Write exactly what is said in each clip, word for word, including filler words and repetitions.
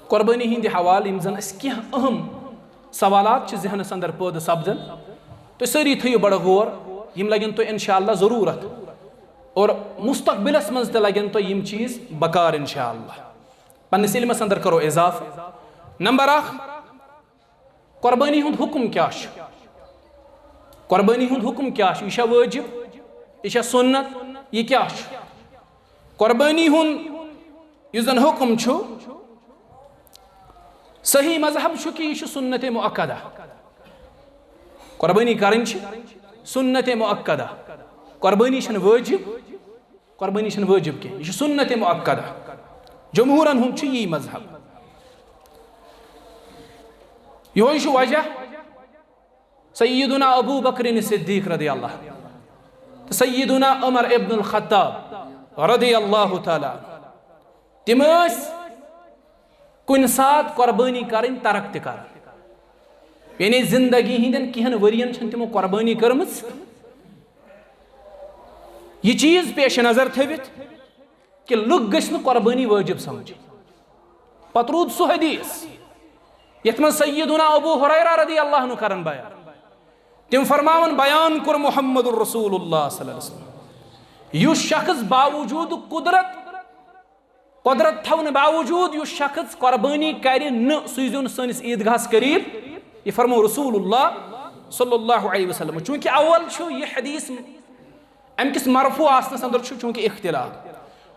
قۄربٲنی ہٕنٛدِ حوالہٕ یِم زَن اَسہِ کینٛہہ اہم سوالات چھِ ذہنَس اندر پٲدٕ سپدان، تُہۍ سٲری تھٲیِو بڑٕ غور، یِم لگن تۄہہِ انشاءاللہ ضروٗرت۔ اور مستقبلس منٛز تہِ لگن تۄہہِ یِم چیٖز بکار انشاءاللہ۔ پننِس علمس اندر کرو اضافہٕ۔ نمبر اکھ، قۄربٲنی ہُنٛد حُکم کیٛاہ چھُ؟ قۄربٲنی ہُنٛد حُکم کیٛاہ چھُ؟ یہِ چھا وٲجِب؟ یہِ چھا سُنت؟ یہِ کیٛاہ چھُ؟ قۄربٲنی ہُنٛد یُس زَن حُکم چھُ، صحیح مذہب چھُ کہِ یہِ چھُ سُنت مُؤکدہ۔ قۄربٲنی کَرٕنۍ چھِ سُنت مُؤکدہ۔ قۄربٲنی چھَنہٕ وٲجِب، قۄربٲنی چھَنہٕ وٲجِب کینٛہہ، یہِ چھُ سُنت مُؤکدہ۔ جمہوٗرَن ہُنٛد چھُ یی مذہب۔ یِہوٚے چھُ وجہ سیدنا ابو بکر صدیق رضی اللہ تہٕ سیدنا عمر ابن الخطاب رضی اللہ تعالیٰ عنہ۔ تِم ٲسۍ کُنہِ ساتہٕ قۄربٲنی کَرٕنۍ ترک تہِ کَران، یعنی زندگی ہٕنٛدٮ۪ن کینٛہَن ؤرین چھَنہٕ تِمو قۄربٲنی کٔرمٕژ۔ یہِ چیٖز پیش نظر تھٲوِتھ کہِ لُکھ گٔژھۍ نہٕ قۄربٲنی وٲجِب سمجھٕنۍ۔ پتہٕ روٗد سُہ حدیث یَتھ منٛز سیدنا ابو ہریرہ رضی اللہ عنہ کرن بیان۔ تِم فرماوان، بیان کوٚر محمد رسول اللہ صلی اللہ علیہ وسلم، یُس شخص باوجود قدرت، قدرت تھاونہٕ باوجود یُس شخص قۄربٲنی کرِ نہٕ، سُہ ییٖزیو نہٕ سٲنِس عیٖدگاہس قریب۔ یہِ فرموو رسول اللہ صلی اللہ علیہ وسلم۔ چوٗنٛکہِ اول چھُ یہِ حدیث اَمہِ کِس مرفوع آسنَس اندر چھُ چوٗنٛکہِ اختلاف۔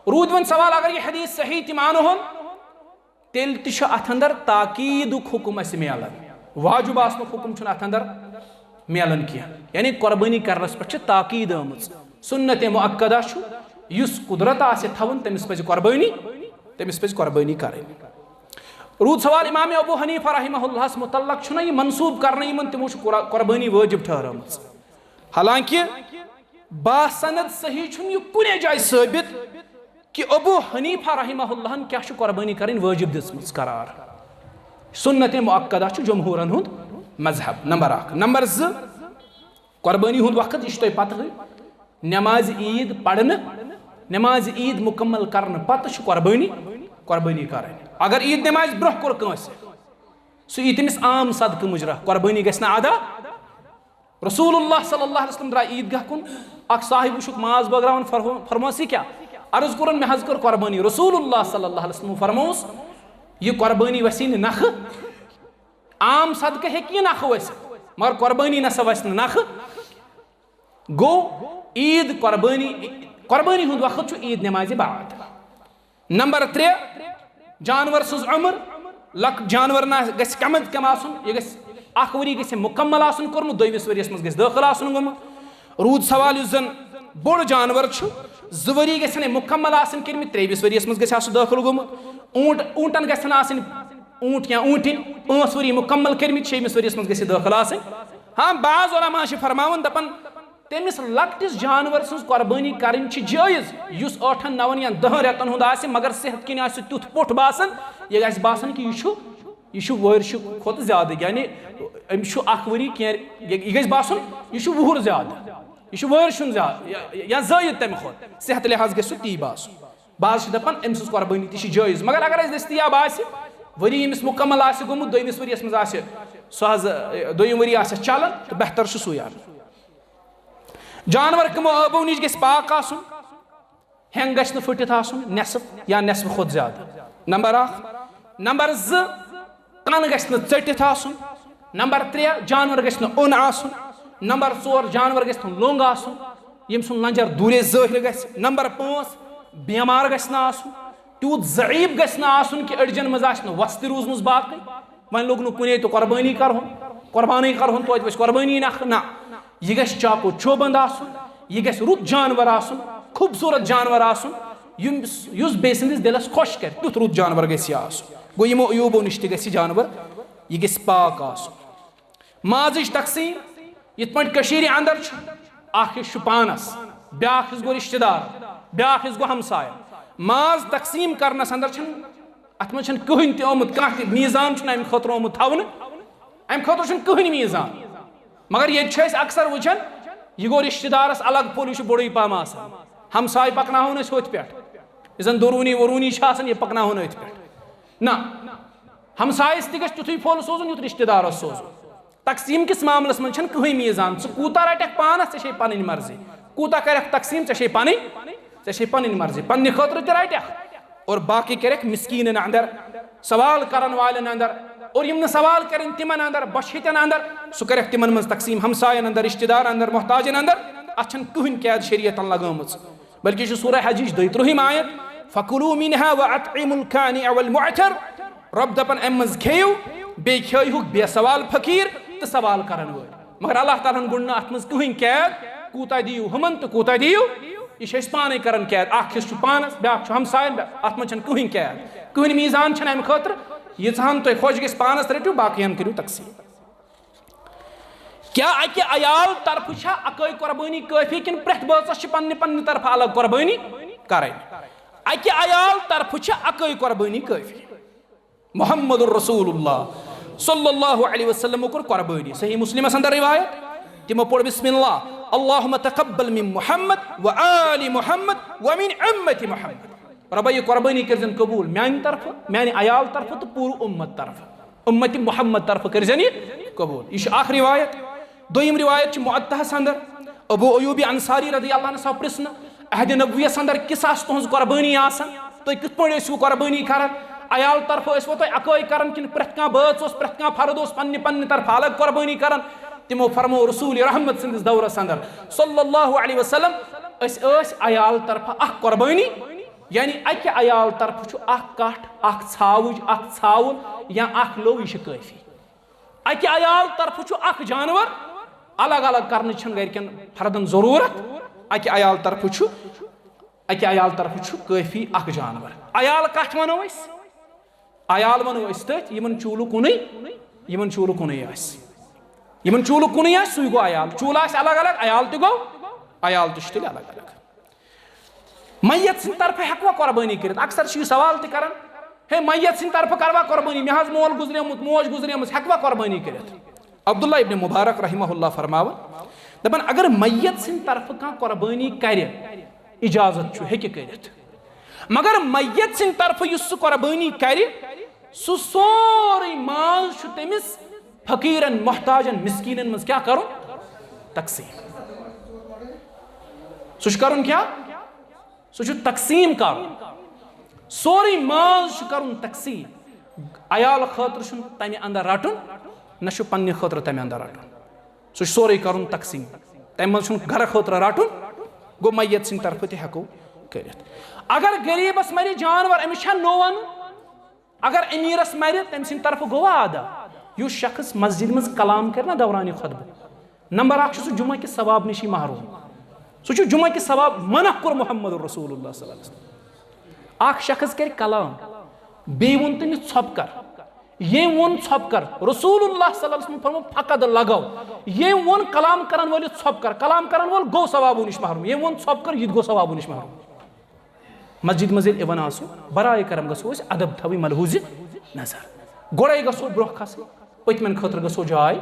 روٗد وۄنۍ سوال، اگر یہِ حدیث صحیح تہِ مانہون، تیٚلہِ تہِ چھُ اَتھ اندر تاکیٖدُک حُکم اَسہِ میلان، واجب آسنُک حُکم چھُنہٕ اَتھ اندر میلان کینٛہہ۔ یعنی قۄربٲنی کرنَس پٮ۪ٹھ چھِ تاکیٖد آمٕژ۔ سُنت مُؤکدہ چھُ، یُس قدرت آسہِ تھاوُن، تٔمِس پَزِ قۄربٲنی، تٔمِس پَزِ قۄربٲنی کَرٕنۍ۔ روٗد سوال، امام ابو حنیفہ رحمہ اللہس متعلق چھُنہ یہِ منسوب کرنہٕ یِمن، تِمو چھُ قرا-، قۄربٲنی وٲجب ٹھہرٲمٕژ؟ حالانکہ باسند صحیح چھُنہٕ یہِ کُنے جایہِ ثٲبت کہِ ابو حنیفہ رحمہ اللہن کیٛاہ چھُ قۄربٲنی کرٕنۍ وٲجب دِژمٕژ قرار۔ سُنت مُؤکدہ چھُ جمہوٗرن ہُنٛد مذہب، نمبر اکھ۔ نمبر زٕ، قۄربٲنی ہُنٛد وقت، یہِ چھُ تۄہہِ پتہٕے، نمازِ عیٖد پرنہٕ، نمازِ عیٖد مُکمل کرنہٕ پتہٕ چھُ قۄربٲنی، قۄربٲنی کرٕنۍ۔ اگر عیٖد نمازِ برونٛہہ کوٚر کٲنٛسہِ، سُہ یی تٔمِس عام صدقہٕ مُجرا، قۄربٲنی گژھِ نہٕ ادا۔ رسول اللہ صلی اللہ علیہ وسلم درٛاو عیٖدگاہ کُن، اکھ صاحب وٕچھُکھ ماز بٲگراوان، فرمو-، فرمووُس، یہِ کیٛاہ؟ عرض کوٚرُن، مےٚ حظ کٔر قۄربٲنی۔ رسول اللہ صلی اللہ علیہ وسلم فرمووُس، یہِ قۄربٲنی وَسے نہٕ نکھٕ، عام صدقہٕ ہیٚکہِ یہِ نکھٕ ؤسِتھ، مگر قۄربٲنی نسا وَسہِ نہٕ نکھٕ۔ گوٚو عیٖد قۄربٲنی، قۄربٲنی ہُنٛد وقت چھُ عیٖد نمازِ بعد۔ نمبر ترٛےٚ، جانور سٕنٛز عمر، لۄکُٹ جانور نہ گژھِ کم از کم آسُن، یہِ گژھِ اکھ ؤری گژھِ مُکمل آسُن کوٚرمُت، دوٚیمِس ؤریَس منٛز گژھِ دٲخل آسُن گوٚمُت۔ روٗد سوال، یُس زن بوٚڑ جانور چھُ، زٕ ؤری گژھن أمۍ مُکمل آسٕنۍ کٔرمٕتۍ، ترٛیٚیِمِس ؤریَس منٛز گژھِ آسُن دٲخل گوٚمُت۔ اوٗنٹ، اوٗنٹن گژھن آسٕنۍ، اوٗنٹ یا اوٗنٹِنۍ پانٛژھ ؤری مُکمل کٔرمٕتۍ، شیٚیمِس ؤریَس منٛز گژھِ دٲخل آسٕنۍ۔ ہاں، بعض علماء چھِ فرماوان، دپان، تٔمِس لۄکٹِس جانور سٕنٛز قۄربٲنی کرٕنۍ چھِ جٲیز، یُس ٲٹھن، نون یا دہن رٮ۪تن ہُنٛد آسہِ، مگر صحت کِنۍ آسہِ تیُتھ پوٚٹھ باسان، یہِ گژھِ باسُن کہِ یہِ چھُ، یہِ چھُ وٲرشہِ کھۄتہٕ زیادٕ، یعنی أمِس چھُ اکھ ؤری کینٛہہ، یہِ، یہِ گژھِ باسُن، یہِ چھُ وُہُر زیادٕ، یہِ چھُ وٲرشُن زیادٕ، یا، یا زٲیِد تَمہِ کھۄتہٕ، صحت لحاظ گژھِ سُہ تی باسُن۔ بعض چھِ دَپان، أمۍ سٕنٛز قۄربٲنی تہِ چھِ جٲیز، مگر اگر اَسہِ دٔستیاب آسہِ، ؤری ییٚمِس مُکمل آسہِ گوٚمُت، دوٚیمِس ؤریَس منٛز آسہِ سُہ حظ، دوٚیِم ؤری آسٮ۪س چلان، تہٕ بہتر چھُ سُے اَنُن۔ جانور کٕمو ٲبو نِش گژھِ پاک آسُن، ہٮ۪نٛگ گژھِ نہٕ پھٕٹِتھ آسُن، نٮ۪صٕف یا نٮ۪صفہٕ کھۄتہٕ زیادٕ۔ نمبر اکھ۔ نمبر زٕ، کَن گژھِ نہٕ ژٔٹِتھ آسُن۔ نمبر ترٛےٚ، جانور گژھِ نہٕ اوٚن آسُن۔ نمبر ژور، جانور گژھِ نہٕ لوٚنٛگ آسُن، ییٚمۍ سُنٛد لنجر دوٗرے ظٲہِر گژھِ۔ نمبر پانٛژھ، بیمار گژھِ نہٕ آسُن، تیوٗت ضعیٖف گژھِ نہٕ آسُن کہِ أڈجن منٛز آسہِ نہٕ وَس تہِ روٗزمٕژ باقٕے۔ وۄنۍ لوٚگ نہٕ کُنے تہٕ قۄربٲنی کرہون، قۄربانٕے کرہون، توتہِ وٕچھ قۄربٲنی نکھٕ۔ نہ، یہِ گژھِ چاک و چوبند آسُن، یہِ گژھِ رُت جانور آسُن، خوٗبصوٗرت جانور آسُن، یُس، یُس بیٚیہِ سٕنٛدِس دِلس خۄش کرِ، تیُتھ رُت جانور گژھِ یہِ آسُن۔ گوٚو، یِمو عیوٗبو نِش تہِ گژھِ یہِ جانور، یہِ گژھِ پاک آسُن۔ مازٕچ تقسیٖم، یِتھ پٲٹھۍ کٔشیٖرِ اندر چھُ، اکھ حصہٕ چھُ پانس، بیٛاکھ حصہٕ گوٚو رشتہٕ دار، بیٛاکھ حصہٕ گوٚو ہمسایہِ۔ ماز تقسیٖم کرنس اندر چھُنہٕ، اتھ منٛز چھُنہٕ کٕہٕنۍ تہِ آمُت، کانٛہہ تہِ میٖزان چھُنہٕ امہِ خٲطرٕ آمُت تھاونہٕ، امہِ خٲطرٕ چھُنہٕ کٕہٕنۍ میٖزان۔ مگر ییٚتہِ چھِ أسۍ اکثر وٕچھان، یہِ گوٚو رشتہٕ دارس الگ پھوٚل، یہِ چھُ بوٚڑُے پہم آسان، ہمسایہِ پکناوہون أسۍ ہوٚتھۍ پٮ۪ٹھ، یُس زن دروٗنی وروٗنی چھِ آسان، یہِ پکناوہون أتھۍ پٮ۪ٹھ۔ نہ، ہمسایس تہِ گژھِ تیُتھُے پھوٚل سوزُن، یُتھ رشتہٕ دارس سوزُن۔ تقسیٖم کِس معاملس منٛز چھَنہٕ کٕہٕنۍ میٖزان۔ ژٕ کوٗتاہ رَٹکھ پانس، ژےٚ چھے پنٕنۍ مرضی۔ کوٗتاہ کرکھ تقسیٖم، ژےٚ چھے پنٕنۍ، ژےٚ چھے پنٕنۍ مرضی۔ پننہِ خٲطرٕ تہِ رَٹکھ اور باقٕے کرکھ مسکیٖنن اندر، سوال کرن والٮ۪ن اندر، اور یِم نہٕ سوال کرن تِمن اندر، بۄچھِ ہیٚتٮ۪ن اندر، سُہ کرکھ تِمن منٛز تقسیٖم، ہمساین اندر، رشتہٕ دارن اندر، محتاجن اندر۔ اتھ چھَنہٕ کٕہٕنۍ قید شریعتن لگٲمٕژ۔ بلکہ چھُ سورہ حجٕچ دۄیہِ ترٛہِم آیت، فَكُلُوا مِنْهَا وَأَطْعِمُوا الْقَانِعَ وَالْمُعْتَرَّ۔ رۄب دَپان، اَمہِ منٛز کھیٚیِو، بیٚیہِ کھیٚیہِ ہُکھ بے سوال فقیٖر تہٕ سوال کرن وٲلۍ۔ مگر اللہ تعالیٰ ہن گوٚنڈ نہٕ اَتھ منٛز کٕہٕنۍ قید، کوٗتاہ دِیِو ہُمن تہٕ کوٗتاہ دِیِو۔ یہِ چھِ أسۍ پانَے کران قید۔ اکھ حصہٕ چھُ پانَس، بیٛاکھ چھُ ہمساین، اَتھ منٛز چھَنہٕ کٕہٕنۍ قید، کٕہٕنۍ میٖزان چھَنہٕ اَمہِ خٲطرٕ۔ ییٖژاہَن تۄہہِ خۄش گژھِ پانَس رٔٹِو، باقیَن کٔرِو تقسیٖم۔ کیا اکہِ عیال طرفہٕ چھا اکٲے قربٲنی کٲفی کِنہٕ پرٛٮ۪تھ بٲژَس چھِ پننہِ پننہِ طرفہٕ الگ قربٲنی کرٕنۍ؟ اکہِ عیال طرفہٕ چھِ اکٲے قربٲنی کٲفی۔ محمد رسول اللہ صلی اللہ علیہ وسلم کوٚر قربٲنی۔ صحیح مسلمس اندر روایت، تِمو پوٚر بسم اللہ، اللہم تقبل من محمد و آل محمد و من امت محمد۔ رۄبا، یہِ قربٲنی کٔرزٮ۪ن قبوٗل میانہِ طرفہٕ، میانہِ عیال طرفہٕ تہٕ پوٗرٕ اُمت طرفہٕ۔ اُمت محمد طرفہٕ کٔرزٮ۪ن یہِ قبوٗل۔ یہِ چھِ اکھ روایت۔ دوٚیِم روایت چھِ معطاہس اندر، ابو ایوب انصاری رضی اللہ عنہ آو پرژھنہٕ، عہد نبویس اندر کِژھ آسہٕ تُہنٛز قربٲنی آسان؟ تُہۍ کِتھ پٲٹھۍ ٲسِو قربٲنی کران؟ عیال طرفہٕ ٲسوا تُہۍ اکٲے کران کِنہٕ پرٛٮ۪تھ کانٛہہ بٲژ اوس، پرٛٮ۪تھ کانٛہہ فرد اوس پننہِ پننہِ طرفہٕ الگ قربٲنی کران؟ تِمو فرموو رسول رحمت سٕنٛدِس دورس اندر صلی اللہ علیہ وسلم، أسۍ ٲسۍ عیال طرفہٕ اکھ قربٲنی، یعنی اکہِ عیال طرفہٕ چھُ اکھ کٹھ، اکھ ژھاوٕج، اکھ ژھاوُل یا اکھ لوٚو، یہِ چھُ کٲفی۔ اکہِ عیال طرفہٕ چھُ اکھ جانور، الگ الگ کرنٕچ چھَنہٕ گرِکٮ۪ن فردن ضروٗرت۔ اکہِ عیال طرفہٕ چھُ، اکہِ عیال طرفہٕ چھُ کٲفی اکھ جانور۔ عیال کتھ ونو أسۍ؟ عیال ونو أسۍ تٔتھۍ، یِمن چوٗلہٕ کُنُے، یِمن چوٗلہٕ کُنُے آسہِ۔ یِمن چوٗلہٕ کُنُے آسہِ، سُے گوٚو عیال۔ چوٗلہٕ آسہِ الگ الگ، عیال تہِ گوٚو، عیال تہِ چھُ تیٚلہِ الگ الگ۔ میت سٕنٛدِ طرفہٕ ہٮ۪کوا قۄربٲنی کٔرِتھ؟ اکثر چھِ یہِ سوال تہِ کران، ہے، میت سٕنٛدِ طرفہٕ کروا قۄربٲنی؟ مےٚ حظ مول گُزریومُت، موج گُزریمٕژ، ہٮ۪کوا قۄربٲنی کٔرِتھ؟ عبداللہ ابن مبارک رحمہ اللہ فرماوان، دپان، اگر میت سٕنٛدِ طرفہٕ کانٛہہ قۄربٲنی کرِ، اجازت چھُ، ہیٚکہِ کٔرِتھ، مگر میت سٕنٛدِ طرفہٕ یُس سُہ قۄربٲنی کرِ، سُہ سورُے ماز چھُ تٔمِس فقیرن، محتاجن، مسکیٖنن منٛز کیٛاہ کرُن؟ تقسیٖم۔ سُہ چھُ کرُن کیٛاہ؟ سُہ چھُ تقسیٖم کرُن۔ سورُے ماز چھُ کرُن تقسیٖم۔ عیال خٲطرٕ چھُنہٕ تَمہِ اندر رَٹُن، نہ چھُ پننہِ خٲطرٕ تَمہِ اندر رَٹُن۔ سُہ چھُ سورُے کرُن تقسیٖم۔ تَمہِ منٛز چھُنہٕ گرٕ خٲطرٕ رَٹُن، گوٚو میت سٕنٛدِ طرفہٕ تہِ ہٮ۪کو کٔرِتھ۔ اگر غریٖبس مرِ جانور، أمِس چھا نوٚو اَنُن؟ اگر أمیٖرس مرِ، تٔمۍ سٕنٛدِ طرفہٕ گوٚوا ادا؟ یُس شخص مسجد منٛز کلام کرِ نا دورانِ خطبہٕ، نمبر اکھ چھُ سُہ جمعہ کہِ ثواب نِشی محروم۔ سُہ چھُ جمعہ کہِ ثواب، منع کوٚر محمد رسول اللہ صلی اللہ علیہ وسلم۔ اکھ شخص کرِ کلام، بیٚیہِ ووٚن تٔمِس ژھۄپہٕ کر۔ ییٚمۍ ووٚن ژھۄپہٕ کر، رسول اللہ صلی اللہ علیہ وسلم فرموو، فقد لغو۔ ییٚمۍ ووٚن کلام کرن وٲلِس ژھۄپہٕ کر، کلام کرن وول گوٚو ثوابو نِش محروم۔ ییٚمۍ ووٚن ژھۄپہٕ کر، یہِ تہِ گوٚو ثوابو نِش محروم۔ مسجد منٛز ییٚلہِ یِوان آسو، برائے کرم گژھو أسۍ ادب تھاوٕنۍ ملحوظ نظر۔ گۄڈے گژھو برونٛہہ کھسٕنۍ، پٔتمٮ۪ن خٲطرٕ گژھو جاے،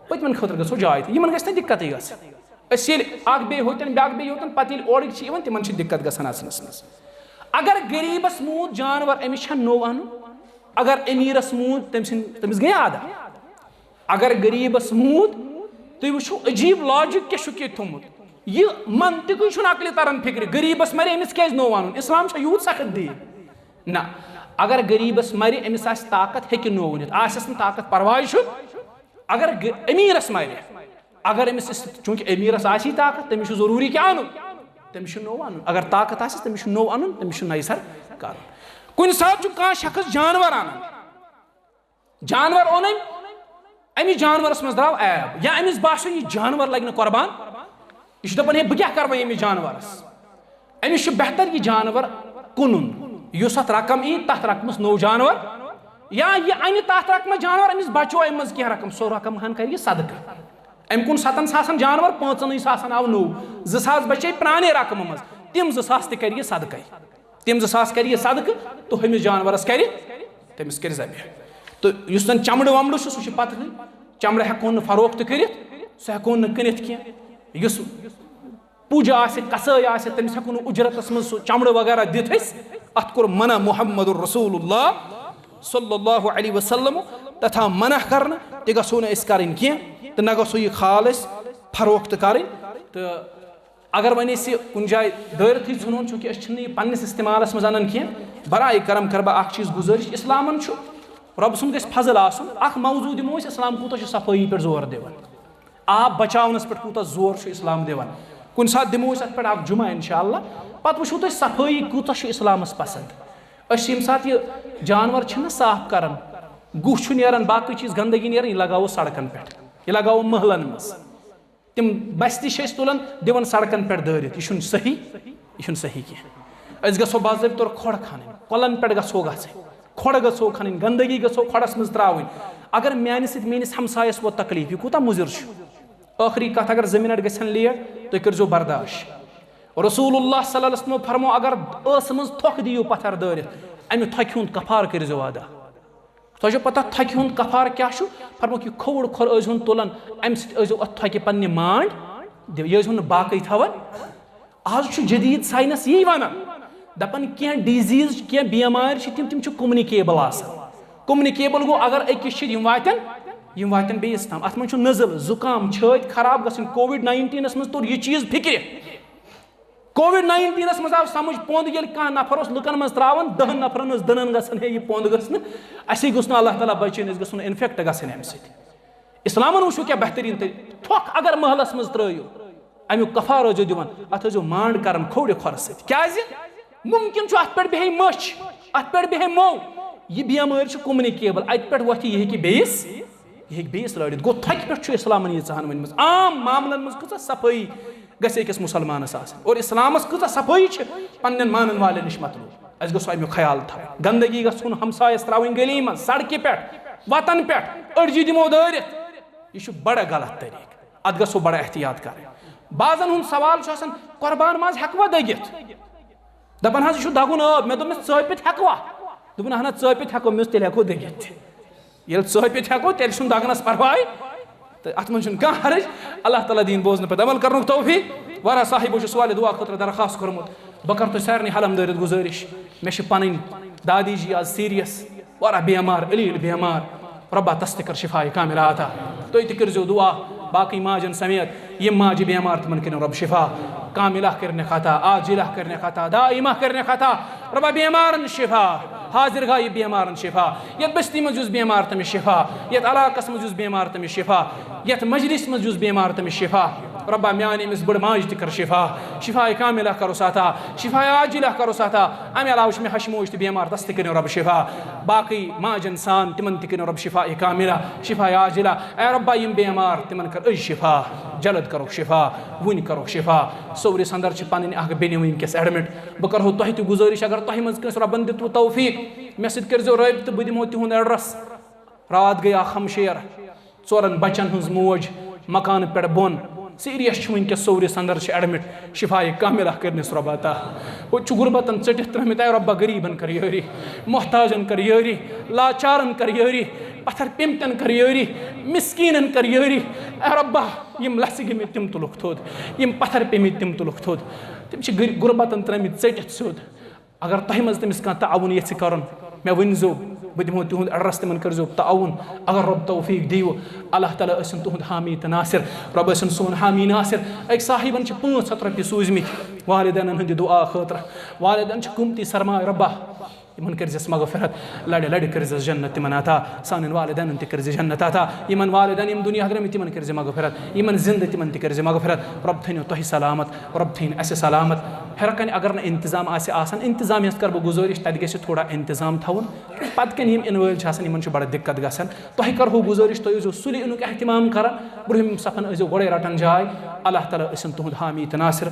پٔتمٮ۪ن خٲطرٕ گژھو جاے تہٕ یِمن گژھِ نہٕ دِقتٕے گژھٕنۍ۔ أسۍ ییٚلہِ اکھ بیٚیہِ ہوتن، بیٛاکھ بیٚیہِ ہوتن، پتہٕ ییٚلہِ اورٕکۍ چھِ یِوان، تِمن چھِ دِقت گژھان اژنس منٛز۔ اگر غریٖبس موٗد جانور، أمِس چھا نوٚو اَنُن؟ اگر أمیٖرس موٗد، تٔمۍ سٕنٛدۍ، تٔمِس گٔے عادت۔ اگر غریٖبس موٗد، تُہۍ وٕچھِو عجیٖب logic کیٛاہ چھُکھ ییٚتہِ تھوٚمُت۔ یہِ منطقٕے چھُنہٕ عقلہِ تران فِکرِ۔ غریٖبس مرِ، أمِس کیٛازِ نوٚو اَنُن؟ اِسلام چھا یوٗت سخت دیٖن؟ نہ، اگر غریٖبس مرِ، أمِس آسہِ طاقت، ہیٚکہِ نوٚو أنِتھ، آسٮ۪س نہٕ طاقت، پرواے چھُنہٕ۔ اگر غ-، أمیٖرس مرِ، اگر أمِس، چوٗنٛکہِ أمیٖرس آسی طاقت، تٔمِس چھُ ضروٗری کیٛاہ اَنُن؟ تٔمِس چھُ نوٚو اَنُن۔ اگر طاقت آسٮ۪س، تٔمِس چھُ نوٚو اَنُن، تٔمِس چھُ نَیہِ سرٕ کَرُن۔ کُنہِ ساتہٕ چھُ کانٛہہ شخص جانور اَنان، جانور اوٚن أمۍ، أمِس جانورس منٛز درٛاو عیب، یا أمِس باسیو، یہِ جانور لگہِ نہٕ قۄربان، یہِ چھُ دَپان، ہے، بہٕ کیٛاہ کَرٕ وۄنۍ أمِس جانورس؟ أمِس چھُ بہتر یہِ جانور کٕنُن، یُس اَتھ رقم یی، تَتھ رقمَس نوٚو جانور، یا یہِ اَنہِ تَتھ رقمَس جانور، أمِس بچو اَمہِ منٛز کینٛہہ رقم، سُہ رقم ہَن کَرِ یہِ صدقہٕ۔ أمۍ کُن سَتَن ساسَن جانور، پانٛژَنٕے ساسَن آو نوٚو، زٕ ساس بچے پرٛانے رقمہٕ منٛز، تِم زٕ ساس تہِ کَرِ یہِ صدقَے۔ تِم زٕ ساس کَرِ یہِ صدقہٕ تہٕ ہُمِس جانوَرَس کَرِ، تٔمِس کَرِ ذبح۔ تہٕ یُس زَن چمڑٕ ومڑٕ چھُ، سُہ چھُ پَتہٕ، چمڑٕ ہٮ۪کون نہٕ فروخت کٔرِتھ، سُہ ہٮ۪کون نہٕ کٕنِتھ کینٛہہ۔ یُس پوٗجا آسہِ، قصٲے آسہِ، تٔمِس ہٮ۪کو نہٕ اُجرتَس منٛز سُہ چمڑٕ وغیرہ دِتھ أسۍ۔ اَتھ کوٚر منع محمد رسول اللہ صلی اللہ علیہ وسلم تتھا منع کرنہٕ، تہِ گژھو نہٕ أسۍ کرٕنۍ کینٛہہ، تہٕ نہ گژھو یہِ خال أسۍ فروخت کرٕنۍ۔ تہٕ اگر وۄنۍ أسۍ یہِ کُنہِ جایہِ دٲرتھٕے ژھٕنون، چوٗنٛکہِ أسۍ چھِنہٕ یہِ پننِس استعمالس منٛز انان کینٛہہ، برائے کرم کرٕ بہٕ اکھ چیٖز گُزٲرِش، اسلامن چھُ، رۄب سُنٛد گژھِ فضل آسُن، اکھ موضوع دِمو أسۍ، اسلام کوٗتاہ چھُ صفٲیی پٮ۪ٹھ زور دِوان، آب بچاونس پٮ۪ٹھ کوٗتاہ زور چھُ اسلام دِوان۔ کُنہِ ساتہٕ دِمو أسۍ اتھ پٮ۪ٹھ اکھ جمعہ انشاءاللہ، پتہٕ وٕچھو تُہۍ صفٲیی کوٗتاہ چھُ اسلامس پسند۔ أسۍ چھِ ییٚمہِ ساتہٕ یہِ جانور چھِنہ صاف کران، گُہہ چھُ نیران، باقٕے چیٖز، گندگی نیران، یہِ لگاوو سڑکن پٮ۪ٹھ، یہِ لگاوو محلن منٛز۔ تِم بستہِ چھِ أسۍ تُلان، دِوان سڑکن پٮ۪ٹھ دٲرِتھ۔ یہِ چھُنہٕ صحیح، یہِ چھُنہٕ صحیح کینٛہہ۔ أسۍ گژھو باضٲبطہٕ طور کھۄڑ کھنٕنۍ، کۄلن پٮ۪ٹھ گژھو گژھٕنۍ، کھۄڑ گژھو کھنٕنۍ، گندگی گژھو کھۄڑس منٛز ترٛاوٕنۍ۔ اگر میانہِ سۭتۍ میٲنِس ہمسایس ووت تکلیف، یہِ کوٗتاہ مُضر چھُ۔ ٲخری کتھ، اگر زٕ منٹ گژھن لیٹ، تُہۍ کٔرزیو برداش۔ رسول اللہ صلی اللہ علیہ وسلم فرمو، اگر ٲسہٕ منٛز تھۄکھ دِیِو پتھر دٲرِتھ، امہِ تھۄکہِ ہُنٛد کفارٕ کٔرزیو ادا۔ تۄہہِ چھو پتہ تھۄکہِ ہُنٛد کفارٕ کیٛاہ چھُ؟ فرموکھ، یہِ کھووُر کھۄر ٲسۍزِہون تُلان، اَمہِ سۭتۍ ٲسۍزیو اَتھ تھۄکہِ پننہِ مانٛڈ دِوان، یہِ ٲسۍزِہون نہٕ باقٕے تھاوان۔ آز چھُ جدید ساینس یی ونان، دپان کینٛہہ ڈیزیز، کینٛہہ بیمارِ چھِ تِم، تِم چھِ کومنیکیبل آسان۔ کومنیکیبل گوٚو، اگر أکِس چھِ، یِم واتن، یِم واتن بیٚیِس تام۔ اتھ منٛز چھُ نزل، زُکام، چھٲتۍ خراب گژھٕنۍ۔ کووِڈ ناینٹینس منٛز توٚر یہِ چیٖز فکرِ۔ کووِڈ ناینٹینس منٛز آو سمجھ، پوٚنٛد ییٚلہِ کانٛہہ نفر اوس لُکن منٛز ترٛاوان، دَہن نفرن ٲس دٕنن گژھان، ہے، یہِ پوٚنٛد گٔژھ نہٕ، اَسے گوٚژھ نہٕ اللہ تعالیٰ بچٲوِن، أسۍ گژھو نہٕ انفیکٹ گژھٕنۍ اَمہِ سۭتۍ۔ اسلامن وٕچھو کیٛاہ بہتریٖن طریٖقہٕ۔ تھۄکھ اگر محلس منٛز ترٛٲیِو، اَمیُک کفارٕ ٲسۍزیو دِوان، اَتھ ٲسۍزیو مانٛڈ کران کھوورِ کھۄرس سۭتۍ۔ کیٛازِ؟ مُمکِن چھُ اَتھ پٮ۪ٹھ بیٚہہِ مٔچھ، اَتھ پٮ۪ٹھ بیٚہہِ مو۔ یہِ بیمٲرۍ چھِ کومنیکیبل، اَتہِ پٮ۪ٹھ وۄتھِ، یہِ ہیٚکہِ بیٚیِس یہِ ہیٚکہِ بیٚیِس لٲرِتھ۔ گوٚو، تھۄکہِ پٮ۪ٹھ چھُ اسلامن ییٖژاہن ؤنمٕژ۔ عام معاملن منٛز کۭژاہ صفٲیی گژھِ أکِس مُسلمانس آسٕنۍ، اور اسلامس کۭژاہ صفٲیی چھِ پننٮ۪ن مانن والٮ۪ن نِش مطلوب۔ اَسہِ گوٚژھ اَمیُک خیال تھاوُن۔ گندگی گژھِ نہٕ ہمسایس ترٛاوٕنۍ گلی منٛز، سڑکہِ پٮ۪ٹھ، وتن پٮ۪ٹھ، أڑجہِ دِمو دٲرِتھ۔ یہِ چھُ بڑٕ غلط طریٖقہٕ، اتھ گژھو بڑٕ احتیاط کرٕنۍ۔ بعضن ہُنٛد سوال چھُ آسان، قربان ماز ہٮ۪کوا دٔگِتھ؟ دپان حظ، یہِ چھُ دگُن ٲب۔ مےٚ دوٚپ، مےٚ ژٲپِتھ ہٮ۪کوا؟ دوٚپُن، اہن حظ، ژٲپِتھ ہٮ۪کو۔ مےٚ اوس، تیٚلہِ ہٮ۪کو دٔگِتھ تہِ۔ ییٚلہِ ژٲپِتھ ہٮ۪کو، تیٚلہِ چھُنہٕ دَگنَس پَرواے تہٕ اَتھ منٛز چھُنہٕ کانٛہہ حرج۔ اللہ تعالیٰ دِیِن بوزنہٕ پَتہٕ عمل کَرنُک توفیٖق۔ واریاہ صاحبو چھُ سوالِ دُعا خٲطرٕ درخواست کوٚرمُت۔ بہٕ کَرٕ تۄہہِ سارنٕے حلم دٲرِتھ گُزٲرِش، مےٚ چھِ پَنٕنۍ دادی جی آز سیٖریَس، واریاہ بٮ۪مار، علیل بٮ۪مار۔ رۄبا، تَس تہِ کَر شِفایہِ کامِلہ عطا۔ تُہۍ تہِ کٔرۍزیو دُعا، باقٕے ماجَن سمیت۔ یِم ماجہِ بٮ۪مار، تِمَن کٔرِو رۄب شِفا کامِلہ کٔرِنَکھ عطا، عاجلہ کٔرِنَکھ عطا، دائمہ کٔرِنَکھ عطا۔ رۄبا، بٮ۪مارَن شِفا، حاضر غایب بٮ۪مارَن شِفا، یَتھ بستی منٛز یُس بٮ۪مار، تٔمِس شِفا، یَتھ علاقَس منٛز یُس بٮ۪مار، تٔمِس شِفا، یَتھ مجلس منٛز یُس بٮ۪مار، تٔمِس شِفا۔ رۄبا، میٛانہِ أمِس بٔڑ ماجہِ تہِ کَر شِفا، شِفایہِ کامِلہ کَرُس عطا، شِفایہِ عاجلہ کَرُس عطا۔ اَمہِ علاوٕ چھِ مےٚ ہَشہِ موج تہِ بٮ۪مار، تَس تہِ کٔرِو رۄب شِفا۔ باقٕے ماجَن سان، تِمَن تہِ کٔرِو رۄب شِفایہِ کامِلہ، شِفایہِ عاجلہ۔ اے رۄبا، یِم بٮ۪مار، تِمَن کَر أزۍ شِفا، جلد کَرُکھ شِفا، وٕنۍ کَرُکھ شِفا۔ صورِ صدر چھِ پَنٕنۍ اَکھ بیٚنہِ وٕنکیٚس ایڈمِٹ۔ بہٕ کَرٕہو تۄہہِ تہِ گُزٲرِش، اگر تۄہہِ منٛز کٲنٛسہِ رۄبَن دیُتوٕ توفیٖق، مےٚ سۭتۍ کٔرۍزیو رٲبطہٕ، بہٕ دِمو تِہُنٛد ایڈرَس۔ راتھ گٔے اَکھ ہمشیر، ژورَن بَچَن ہٕنٛز موج، مکانہٕ پٮ۪ٹھ بۄن۔ سیٖریَس چھُ وٕنکیٚس صورِ صدر، چھِ ایڈمِٹ، شِفایہِ کامِلہ کٔرنَس رۄبا عطا۔ ہُتہِ چھُ غُربتَن ژٔٹِتھ ترٛٲمٕتۍ، اے رۄبا، غریٖبَن کَر یٲری، محتاجَن کَر یٲری، لاچارَن کَر یٲری، پَتھَر پیٚمتٮ۪ن کَر یٲری، مِسکیٖنَن کَر یٲری۔ اے رۄبا، یِم لَژھِ گٔمٕتۍ، تِم تُلُکھ تھوٚد، یِم پَتھَر پیٚمٕتۍ، تِم تُلُکھ تھوٚد۔ تِم چھِ غر-، غُربتَن ترٛٲمٕتۍ ژٔٹِتھ سیوٚد۔ اگر تۄہہِ منٛز تٔمِس کانٛہہ تعاوُن یژھِ کرُن، مےٚ ؤنۍزیو، بہٕ دِمو تِہُنٛد ایڈرس، تِمن کٔرۍزیو تعاوُن۔ اگر رۄب توفیٖق دِیِو، اللہ تعالیٰ ٲسِن تُہُنٛد حامی تہٕ ناصر، رۄب ٲسِن سون حامی ناصر۔ أکۍ صاحبن چھِ پانٛژھ ہتھ رۄپیہِ سوٗزمٕتۍ والدینن ہٕنٛدِ دُعا خٲطرٕ۔ والدین چھِ قۭمتی سرمایہ، رۄبا، یِمن کٔرۍزٮ۪س مغفرت، لڑِ لڑِ کٔرۍزٮ۪س جنت تِمن عطا، سانٮ۪ن والدینن تہِ کٔرۍزِ جنت عطا، یِمن والدین یِم دُنیا درٛٲمٕتۍ، تِمن کٔرۍزِ مغفرت، یِمن زندٕ، تِمن تہِ کٔرۍزِ مغفرت۔ رۄب تھٲینو تۄہہِ سلامت، رۄب تھٲیِن اَسہِ سلامت۔ ہیرٕ کنہِ اگر نہٕ انتظام آسہِ آسان، انتظامیہس کرٕ بہٕ گُزٲرِش، تتہِ گژھِ تھوڑا انتظام تھاوُن۔ پتہٕ کنہِ یِم انوٲلۍ چھِ آسان، یِمن چھُ بڑٕ دِقت گژھان۔ تۄہہِ کرہو گُزٲرِش، تُہۍ ٲسۍزیو سُلہِ اِنُک اہتمام کران، برٛونٛہِم صفن ٲسۍزیو گۄڈے رٹان جاے۔ اللہ تعالیٰ ٲسِن تُہُنٛد حامی تہٕ ناصر۔